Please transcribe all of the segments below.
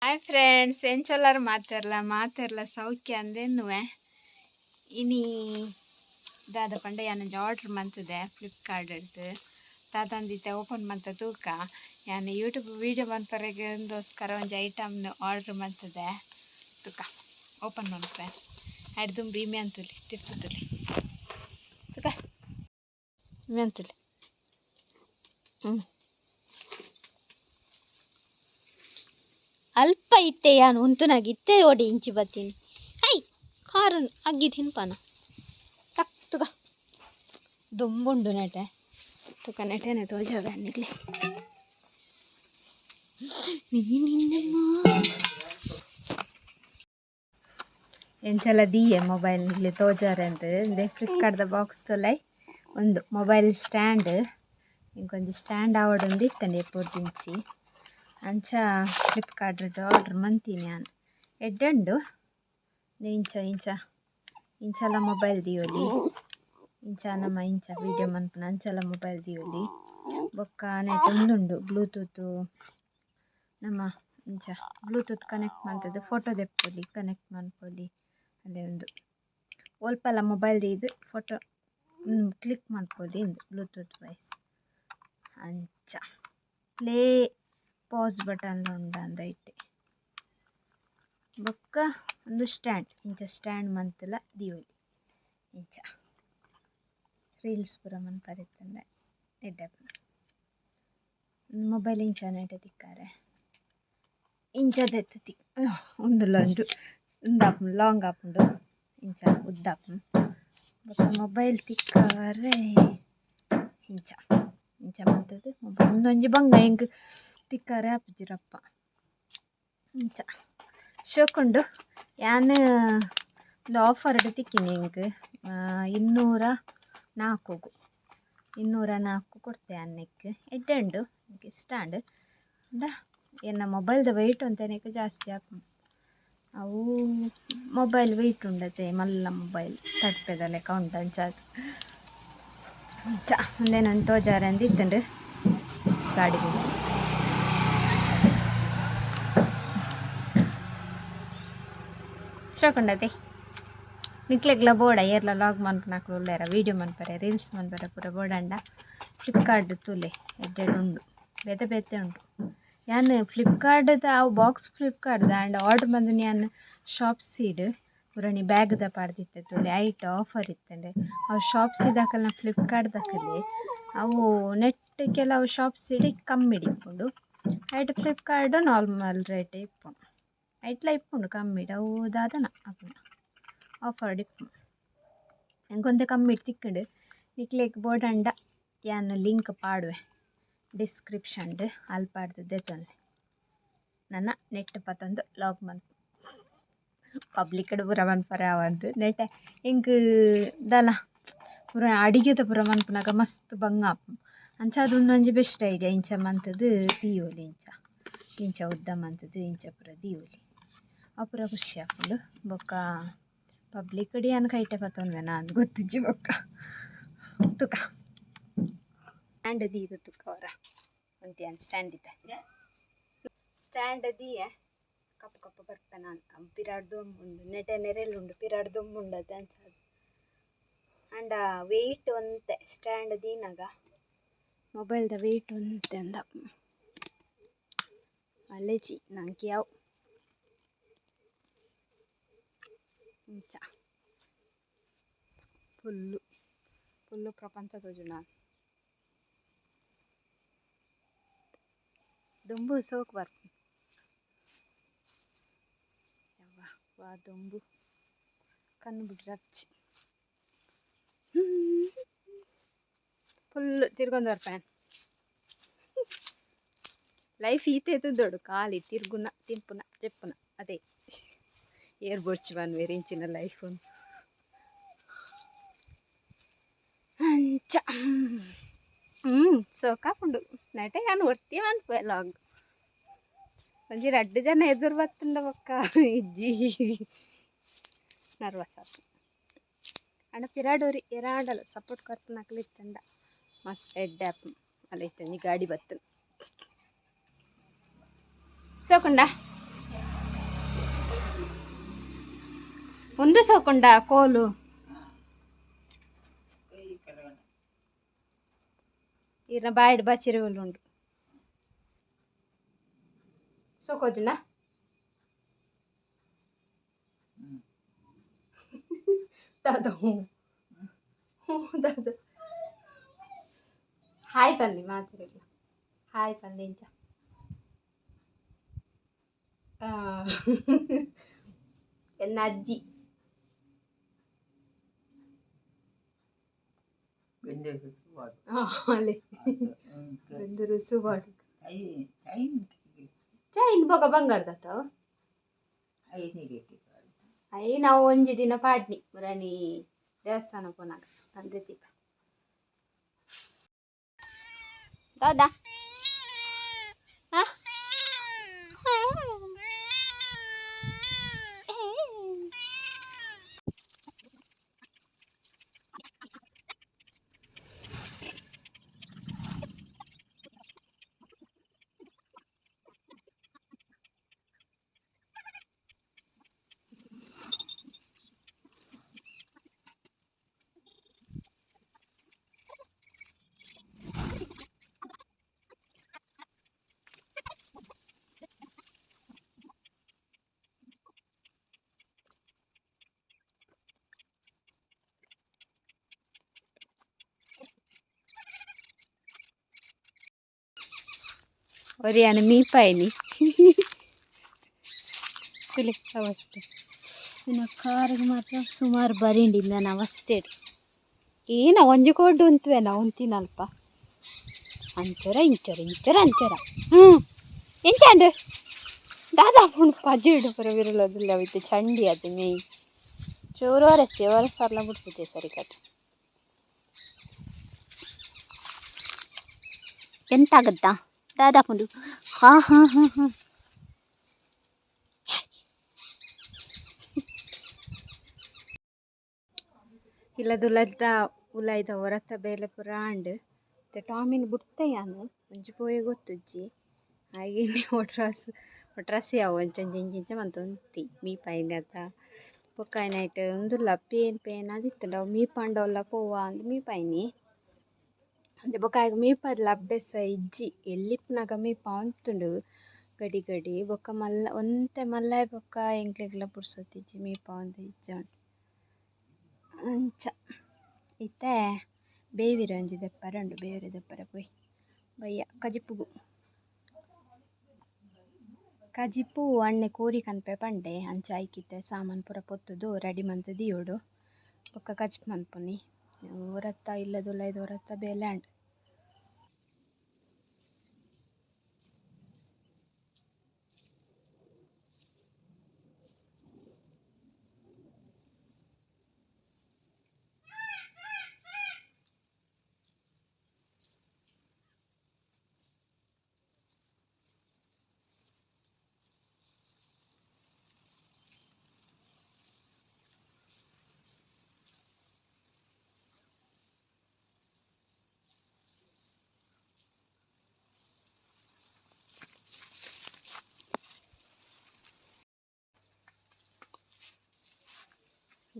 Hi friends, ಎಂಚೊಲ್ಲಾರು ಮಾತೆರ್ಲ ಮಾತೆರ್ಲ ಸೌಖ್ಯ ಅಂದೆನ್ನುವೆ. ಇನಿ ದಾದ ಪಂಡ ಯಾನೊಂಜಿ ಆರ್ಡರ್ ಮಂತುದೆ ಫ್ಲಿಪ್ಕಾರ್ಟ್ ಡ್ದು. ದಾದಂದಿತ್ತೆ ಓಪನ್ ಮಂತ ತೂಕ. ಯಾನ್ ಯೂಟ್ಯೂಬ್ ವೀಡಿಯೋ ಮನ್ಪರೆಗೋಸ್ಕರ ಒಂಜಿ ಐಟಮ್ನ ಆರ್ಡರ್ ಮಂತುದೆ. ತೂಕ ಓಪನ್ ಮನ್ಪೆ. ಅಯ್ಟ್ ದುಂಬು ಇಮೆ ಅಂತುಲಿ ತಿರ್ತು ತುಲಿ ತೂಕ ಇಮೆ ಅಂತುಲಿ. ಅಲ್ಪ ಇತ್ತೆ ಯಾನ್ ಉಂತುನಾಗ ಇತ್ತೆ ಓಡಿ ಇಂಚಿ ಬತ್ತೀನಿ. I car ಅಗ್ಗಿ ತಿನ್ಪಾನ ಟಕ್ ತುಕ ದೊಂಬುಂಡು ನೆಟೆ ತುಕ ನೆಟೆನೆ ತೋಜಾವೆ ನಿಕ್ಲೆ ಎಂಚಲ ದೀಯೆ ಮೊಬೈಲ್ ನಿಕ್ಲೆ ತೋಜಾರೆ ಅಂತ ಇಂದೆ ಫ್ಲಿಪ್ಕಾರ್ಟ್ದ ಬಾಕ್ಸ್ ತೊಲೈ. ಒಂದು ಮೊಬೈಲ್ ಸ್ಟ್ಯಾಂಡ್, ಇಂಕೊಂಜಿ ಸ್ಟ್ಯಾಂಡ್ ಆವೊಡೊಂದು ಇತ್ತಂಡೆ ಎಪ್ಪೊರ್ದಿಂಚಿ. ಅಂಚ ಫ್ಲಿಪ್ಕಾರ್ಟ್ ಆರ್ಡರ್ ಮಂತೀನಿ ಯಾನ್. ಎಡ್ಡೆ ಉಂಡು. ಇಂಚ ಇಂಚ ಇಂಚಲ ಮೊಬೈಲ್ ದೀವೊಲಿ. ಇಂಚ ನಮ ಇಂಚ ವೀಡಿಯೋ ಮನ್ಪುನ ಅಂಚಲ ಮೊಬೈಲ್ ದೀವೊಲಿ. ಬೊಕ್ಕ ನೆಟ್ ಉಂದುಂಡು ಬ್ಲೂಟೂತ್. ನಮ ಇಂಚ ಬ್ಲೂಟೂತ್ ಕನೆಕ್ಟ್ ಮಂತುದು ಫೋಟೋ ದೆಪ್ಪೊಲಿ, ಕನೆಕ್ಟ್ ಮನ್ಪೊಲಿ. ಅದೇ ಉಂದು ಒಲ್ಪಲ ಮೊಬೈಲ್ ದೀದ್ ಫೋಟೋ ಕ್ಲಿಕ್ ಮನ್ಪೊಲಿ ಇಂದು ಬ್ಲೂಟೂತ್ ವೈಸ್. ಅಂಚ ಪ್ಲೇ ಪಾಸ್ ಬಟನ್ ಉಂಡು ಅಂದ ಐಟೆ. ಬೊಕ್ಕ ಉಂದು ಸ್ಟ್ಯಾಂಡ್, ಇಂಚ ಸ್ಟ್ಯಾಂಡ್ ಮಂತುಲ ದೀವೊಲಿ. ಇಂಚ ರೀಲ್ಸ್ ಪೂರ ಮನ್ಪರೆ ಇತ್ತುಂಡ ಎಡ್ಡೆ ಆಪುಂಡು. ಮೊಬೈಲ್ ಇಂಚ ನೆಟೆ ತಿಕ್ಕರೆ ಇಂಚ ದೆತ್ತ್ ತಿಕ್ ಉಂದುಲ ಉಂಡು. ಉಂದು ಲಾಂಗ್ ಆಪುಂಡು, ಇಂಚ ಉದ್ದ ಆಪುಂಡು. ಬೊಕ್ಕ ಮೊಬೈಲ್ ತಿಕ್ಕರೆ ಇಂಚ ಇಂಚ ಮಂತುದು ಮೊಬೈಲ್ ಉಂದೊಂಜಿ ಬಂಗ ಎಂಕ್ ತಿಕ್ಕರೆ ಆಪುಜಿ ರಪ್ಪ. ಇಂಚ ಶೋಕುಂಡು. ಯಾನ್ ಉಂದು ಆಫರ್ಡ್ ತಿಕ್ಕಿನಿ ಎಂಕ್ 204ಗು. 204 ಕೊರ್ತೆ ಯಾನ್ ನೆಕ್ಕ್. ಎಡ್ಡೆ ಉಂಡು, ಎಂಕ್ ಇಷ್ಟ ಆಂಡ್. ಪಂಡ ಎನ್ನ ಮೊಬೈಲ್ದ ವೆಯ್ಟ್ ಒಂತೆ ನೆಕ್ಕ್ ಜಾಸ್ತಿ ಆಪುಂಡು. ಅವು ಮೊಬೈಲ್ ವೆಯ್ಟ್ ಉಂಡತೆ, ಮಲ್ಲ ಮೊಬೈಲ್ ತಡ್ಪೆದ ಲೆಕ್ಕ ಉಂಡು ಅಂಚಾದ್. ಅಂಚ ಉಂದೆನ್ ಒಂಜಿ ತೋಜಾರೆ ಅಂದ್ ಇತ್ತುಂಡು. ಗಾಡಿ ಬೊಕ್ಕ ಶೋಕುಂಡತೆ. ನಿಕ್ಲೆಗ್ಲ ಬೋಡ ಏರ್ಲ ಲಾಗ್ ಮನ್ಪುನಕುಲು ಉಲ್ಲೆರ, ವೀಡಿಯೋ ಮನ್ಪರೆ, ರೀಲ್ಸ್ ಮನ್ಪರೆ ಪೂರ ಬೋಡಂಡ ಫ್ಲಿಪ್ಕಾರ್ಟ್ ತೂಲೆ, ಎಡ್ಡೆ ಉಂಡು, ಬೇತೆ ಬೇತೆ ಉಂಡು. ಯಾನ್ ಫ್ಲಿಪ್ಕಾರ್ಟ್ದ ಅವು ಬಾಕ್ಸ್ ಫ್ಲಿಪ್ಕಾರ್ಟ್ದ ಆಂಡ ಆರ್ಡರ್ ಮಂದಿನಿ ಯಾನ್ ಶಾಪ್ಸೀಡ್. ಪುರಣಿ ಬ್ಯಾಗ್ದ ಪಾಡ್ದಿತ್ತೆ ತೂಲೆ, ಐಟ್ ಆಫರ್ ಇತ್ತುಂಡು. ಅವು ಶಾಪ್ಸಿ ದಕಲ್ನ ಫ್ಲಿಪ್ಕಾರ್ಟ್ ದಕಲೆ. ಅವು ನೆಟ್ ಕೆಲವು ಶಾಪ್ಸಿಡ್ ಕಮ್ಮಿಡ್ ಇಪ್ಪುಂಡು, ಐಟ್ ಫ್ಲಿಪ್ಕಾರ್ಟ್ ನಾರ್ಮಲ್ ರೇಟ್ ಇಪ್ಪುಂಡು. ಐಟ್ಲ ಇಪ್ಪುಂಡು ಕಮ್ಮಿಡ್. ಅವು ದಾದನ ಆಪುಂಡು ಆಫರ್ಡ್ ಇಪ್ಪುಂಡು. ಎಂಕ್ ಒಂತೆ ಕಮ್ಮಿಡ್ ತಿಕ್ಕುಂಡು. ನಿಕ್ಲೆಗ್ ಬೋಡಂಡ ಯಾನ್ ಲಿಂಕ್ ಪಾಡುವೆ ಡಿಸ್ಕ್ರಿಪ್ಷನ್ಡ್, ಅಲ್ಪ ಪಾಡ್ದು ದೆತೊನ್ಲೆ. ನನ ನೆಟ್ ಪತೊಂದು ಲಾಗ್ ಮನ್ಪು ಪಬ್ಲಿಕ್ಡ್ ಪೂರ ಮನ್ಪರೆ ಆವಂದ್. ನೆಟೆ ಎಂಕ್ ದಾಲ ಪೂರ ಅಡಿಗೆದ ಪೂರ ಮನ್ಪುನಗ ಮಸ್ತ್ ಬಂಗ ಆಪುಂಡು. ಅಂಚಾದ್ ಉಂದೊಂಜಿ ಬೆಸ್ಟ್ ಐಡಿಯಾ. ಇಂಚ ಮಂತುದು ದೀವೊಲಿ, ಇಂಚ ಇಂಚ ಉದ್ದ ಮಂತುದು ಇಂಚ ಪೂರ ದೀವೊಲಿ. ಅವು ಪೂರ ಖುಷಿ ಆಪುಂಡು. ಬೊಕ್ಕ ಪಬ್ಲಿಕ್ಡ್ ಯಾನ್ ಕೈಟೆ ಪತೊನ್ವೆನಾ ಅಂದ್ ಗೊತ್ತುಜ್ಜಿ. ಬೊಕ್ಕ ತುಕ ಸ್ಟ್ಯಾಂಡ್ ದೀದ್ ತುಕ ಒರ ಒಂತೆ ಯಾನ್ ಸ್ಟ್ಯಾಂಡ್ ದೀಪೆ. ಸ್ಟ್ಯಾಂಡ್ ದೀಯೆ. ಕಪ್ಪು ಕಪ್ಪು ಬರ್ಪೆ ನಾನ್. ಪಿರಾಡ್ ದೊಂಬುಂಡು ನೆಟೆ, ನೆರೆಲ್ ಉಂಡು, ಪಿರಾಡ್ ದೊಂಬುಂಡತೆ ಅಂಚಾದ್. ಆಂಡ ವೆಯ್ಟ್ ಒಂತೆ ಸ್ಟ್ಯಾಂಡ್ ದೀನಗ ಮೊಬೈಲ್ದ ವೆಯ್ಟ್ ಒಂತೆ ಅಂದ ಅಲೆಜಿ ನಂಕ್ ಯಾವು. ಇಂಚ ಫುಲ್ಲು ಫುಲ್ಲು ಪ್ರಪಂಚ ತೋಜುಂಡು. ದೊಂಬು ಸೋಕು ಬರ್ಪುಂಡು. ಯವ್ವ ವಾ ದೊಂಬು, ಕಣ್ಣು ಬುಡ್ರೆ ಆಪುಜಿ. ಫುಲ್ ತಿರ್ಗೊಂದು ಬರ್ಪೆ. ಲೈಫ್ ಈತೆ ದೊಡ್ಡ ಖಾಲಿ ತಿರ್ಗುನ, ತಿನ್ಪುನ, ಜೆಪ್ಪುನ, ಅದೇ. ಏರ್ ಬೊಡ್ಚಿ ಪನ್ಪೆರ್ ಇಂಚಿನ ಲೈಫ್. ಅಂಚ ಸೋಕಾಪುಂಡು. ನೆಟೆ ಯಾನ್ ಒರ್ತಿ ಮನ್ಪುವೆ ಲಾಗ್. ಒಂಜಿ ರಡ್ಡ್ ಜನ ಎದುರು ಬತ್ತುಂಡ ಬೊಕ್ಕ ಇಜ್ಜಿ, ನರ್ವಸ್ ಆಪುಂಡು. ಆಂಡ ಪಿರಾಡೋರಿ ಏರಾಂಡಲ ಸಪೋರ್ಟ್ ಕೊರ್ಪುನಕುಲು ಇತ್ತುಂಡ ಮಸ್ತ್ ಎಡ್ಡೆ ಆಪುಂಡು. ಅಲ್ಲ ಇತ್ತೆ ಒಂಜಿ ಗಾಡಿ ಬತ್ತುಂಡು. ಸೋಕುಂಡ. ಒಂದು ಸೋಕುಂಡ ಕೋಲು. ಈರ್ನ ಬಾಯಿಡ್ ಬಚಿರುವುಲು ಉಂಡು ಸೋಕೋಜುನ. ದಾದ ಹ್ಞೂ ಹ್ಞೂ ದಾದ ಹಾಯ್ ಪನ್ನಿ ಮಾತಿರಲ್ಲ, ಹಾಯ್ ಪನ್ನಿ ಇಂಚ. ಆ, ಎನ್ನ ಅಜ್ಜಿ. ಅಲ್ಲಿ ಬೆಂದರು ಸುಬಾಡು ಚೈನ್ ಬೊಕ ಬಂಗಾರದತ್ತ. ಅಯ್ ನಾವು ಒಂಜಿ ದಿನ ಪಾಡ್ನಿ ಮುರಣಿ ದೇವಸ್ಥಾನ ಪೋನಾಗ ತಂದೆ ದೀಪ. ದಾದಾ. ಒರಿಯಾನ ಮೀಪಾಯಿನಿ ತುಲೆ ಅವಸ್ಥೆ. ಇನ್ನು ಕಾರಿಗೆ ಮಾತ್ರ ಸುಮಾರು ಬರಿಂಡಿ ಮೇನ ಅವಸ್ಥೆ. ಏನ ಒಂಜಿ ಕೊಡ್ಡು ಉಂತುವೆ ನಾವು ಉಂತಿನಲ್ಪ ಅಂಚೊರ ಇಂಚೊರ ಇಂಚೊರ ಅಂಚೊರ. ಹ್ಞೂ, ಎಂಚಾಂಡು ದಾದಾ ಪುಂಡು ಪಜಿಡು ಪುರ ವಿರಲೋದಿಲ್ಲ ಅವಿತ್ತು ಚಂಡಿ ಅದು ಮೇಯ್ ಚೂರು ಒರೆಸಿ ಒರೆಸರ್ಲ ಬಿಡ್ತಿದ್ದೆ ಸರಿ ಕಟ್. ಎಂತ ಆಗತ್ತಾ ದಾದಾ ಪುಂಡು? ಹಾಂ ಹಾಂ ಹಾಂ ಹಾಂ. ಇಲ್ಲದುಲದ್ದ ಉಲಾಯ್ದ ಹೊರತ ಬೇಲೆ ಪೂರ ಆಂಡ್. ಮತ್ತೆ ಟಾಮಿನ್ ಬುಡ್ತೆ ಯಾನ್, ಒಂಜಿ ಪೋಯೆ ಗೊತ್ತುಜ್ಜಿ. ಹಾಗೆ ಒಟ್ರಾಸ್ ಒಟ್ರಾಸಿ ಅವು ಒಂಚೊಂಜಿ ಇಂಚಿಂಚ ಮಂತೊಂತಿ ಮೀಪಾಯಿನಿ ಅತ್ತ. ಬೊಕ್ಕ ನೈಟ್ ಉಂದುಲ್ಲ ಪೇನ್ ಪೇನ್ ಆದಿತ್ತುಂಡು, ಅವು ಮೀಪಾಂಡವಲ್ಲ ಪೋವ ಅಂದ್ ಮೀಪಾಯಿನಿ. ಅಂಚ ಬೊಕ್ಕ ಆಯಗ್ ಮೀಪದ್ಲ ಅಭ್ಯಾಸ ಇಜ್ಜಿ. ಎಲ್ಲಿಪ್ಪುನಗ ಮೀಪಾವೊಂತುಂಡು ಗಡಿ ಗಡಿ. ಬೊಕ್ಕ ಮಲ್ಲ ಒಂತೆ ಮಲ್ಲಾಯ್ ಬೊಕ್ಕ ಎಂಕ್ಲೆಗ್ಲ ಪುರ್ಸೊತ್ತಿಜ್ಜಿ, ಮೀಪಾವೊಂದು ಇಜ್ಜಾಂಡ್ ಅಂಚ. ಇತ್ತೆ ಬೇವಿರ ಒಂಜಿ ದೆಪ್ಪರೆ ಉಂಡು, ಬೇವಿರ ದೆಪ್ಪರೆ ಪೋಯಿ ಬಯ್ಯ ಕಜಿಪುಗು. ಕಜಿಪು ಅಣ್ಣೆ ಕೋರಿ ಕನ್ಪೆ ಪಂಡೆ. ಅಂಚ ಐಕಿತ್ತೆ ಸಾಮಾನು ಪೂರ ಪೊತ್ತುದು ರೆಡಿ ಮಂತ್ ದೀವೊಡು, ಬೊಕ್ಕ ಕಜಿಪು ಮನ್ಪುನಿ. ಒರತ್ತ ಇಲ್ಲದುಲೈದ ಒರತ್ತ ಬೇಲೆ ಆಂಡ್.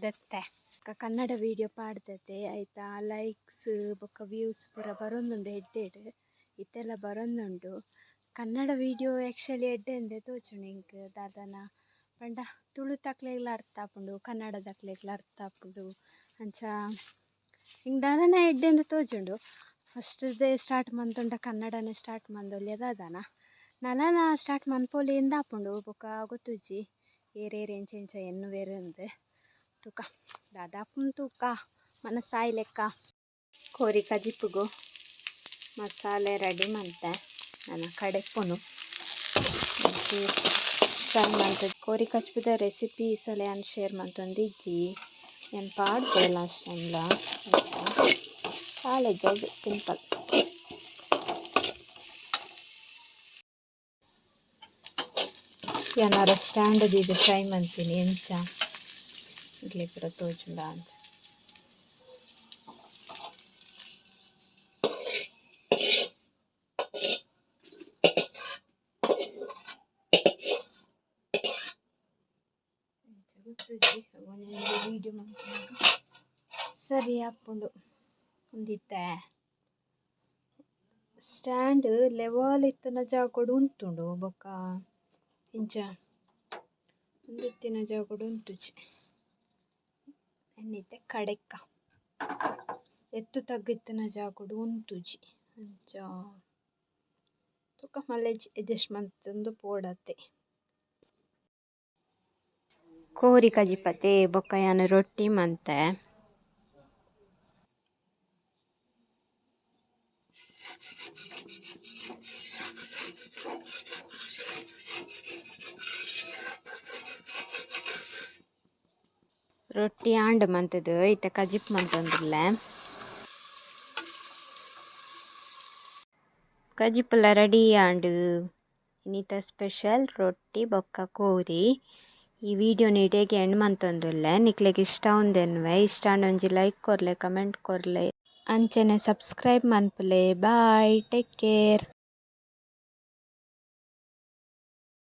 ದತ್ತೆ ಕನ್ನಡ ವೀಡಿಯೋ ಪಾಡ್ದತೆ ಆಯ್ತಾ. ಲೈಕ್ಸ್ ಬೊಕ್ಕ ವ್ಯೂಸ್ ಪೂರ ಬರೊಂದುಂಡು ಎಡ್ಡೆಡ್, ಇತ್ತೆಲ್ಲ ಬರೊಂದುಂಡು. ಕನ್ನಡ ವೀಡಿಯೋ ಆ್ಯಕ್ಚುಲಿ ಎಡ್ಡೆ ಅಂದೆ ತೋಜುಂಡು ಎಂಕ್. ದಾದನ ಪಂಡ ತುಳುತಕ್ಲೆಗ್ಲ ಅರ್ಥ ಆಪುಂಡು, ಕನ್ನಡದಕ್ಲೆಗ್ಲ ಅರ್ಥ ಆಪುಂಡು. ಅಂಚ ಎಂಕ್ ದಾದನ ಎಡ್ಡೆ ತೋಜುಂಡು. ಫಸ್ಟ್ ಸ್ಟಾರ್ಟ್ ಮಂತುಂಡ ಕನ್ನಡನೇ ಸ್ಟಾರ್ಟ್ ಮಂದೊಲ್ಯ ದಾದನ ನಲನ ಸ್ಟಾರ್ಟ್ ಮನ್ಪೊಲಿ ಇಂದ್ ಆಪುಂಡು. ಬೊಕ್ಕ ಗೊತ್ತುಜ್ಜಿ ಏರೇರು ಎಂಚ ಎಂಚ ಎನ್ನುವೆರ್ ಅಂದ್. ತೂಕ ದಾದಾಪುಂಡು ತೂಕ ಮನಸ್ಸಾಯಿ ಲೆಕ್ಕ. ಕೋರಿ ಕಜಿಪುಗು ಮಸಾಲೆ ರೆಡಿ ಮಂತೆ, ನನ ಕಡೆಪುನು ಫ್ರೈ ಮಂತ್. ಕೋರಿ ಕಜ್ಪುದ ರೆಸಿಪಿ ಈ ಸಲ ಯಾನ್ ಶೇರ್ ಮಂತೊಂದಿಜ್ಜಿ, ಯಾನ್ ಪಾಡ್ದೆ ಲಾಸ್ಟ್ ಟೈಮ್ಲ. College simple. ಏನಾರ ಸ್ಟ್ಯಾಂಡ್ ದೀದ್ ಫ್ರೈ ಮಂತೀನಿ, ಎಂಚ ಇಡ್ಲಿ ಪೂರ ತೋಜುಂಡ ಅಂತ. ಗೊತ್ತುಜ್ಜಿ. ಒಂಜಿ ವಿಡಿಯೋ ಮಲ್ಪುನಗ ಸರಿ ಆಪುಂಡು. ಉಂದಿತ್ತೆ ಸ್ಟ್ಯಾಂಡ್ ಲೆವೆಲ್ ಇತ್ತಿನ ಜಾಗಡ್ ಉಂತುಂಡು ಬೊಕ ಇಂಚ ಉಂದು ಇತ್ತಿನ ಜಾಗಡ್ ಉಂತುಜಿ. ಎನ್ನಿತ್ತೆ ಕಡೆಕ ಎತ್ತು ತಗ್ಗ್ ಇತ್ತಿನ ಜಾಗಡ್ ಉಂತುಜಿ ಅಂಚ ಬೊಕ ಮಲ್ಲ ಇಜ್ಜಿ ಅಡ್ಜಸ್ಟ್ ಮಂತೊಂದು ಪೋವಡಾತೆ. ಕೋರಿ ಕಜಿಪತೆ ಬೊಕ ಯಾನ್ ರೊಟ್ಟಿ ಮಂತೆ. ರೊಟ್ಟಿ ಆಂಡ್ ಮಂತುದು ಇತ್ತೆ ಕಜಿಪ್ ಮಂತೊಂದುಲ್ಲೆ. ಕಜಿಪುಲ ರೆಡಿ ಆಂಡ್. ಇನಿತ ಸ್ಪೆಷಲ್ ರೊಟ್ಟಿ ಬೊಕ ಕೋರಿ. ಈ ವಿಡಿಯೋ ಇಡೆಗ್ ಎಂಡ್ ಮಂತೊಂದುಲ್ಲೆ ನಿಕ್ಲೆಗ್ ಇಷ್ಟ ಉಂದೆನ್ವೆ ಇಷ್ಟ ಆಂಡ ಒಂಜಿ ಲೈಕ್ ಕೊರ್ಲೆ ಕಮೆಂಟ್ ಕೊರ್ಲೆ ಅಂಚನೆ ಸಬ್ಸ್ಕ್ರೈಬ್ ಮನ್ಪುಲೆ ಬಾಯ್ ಟೇಕ್ ಕೇರ್.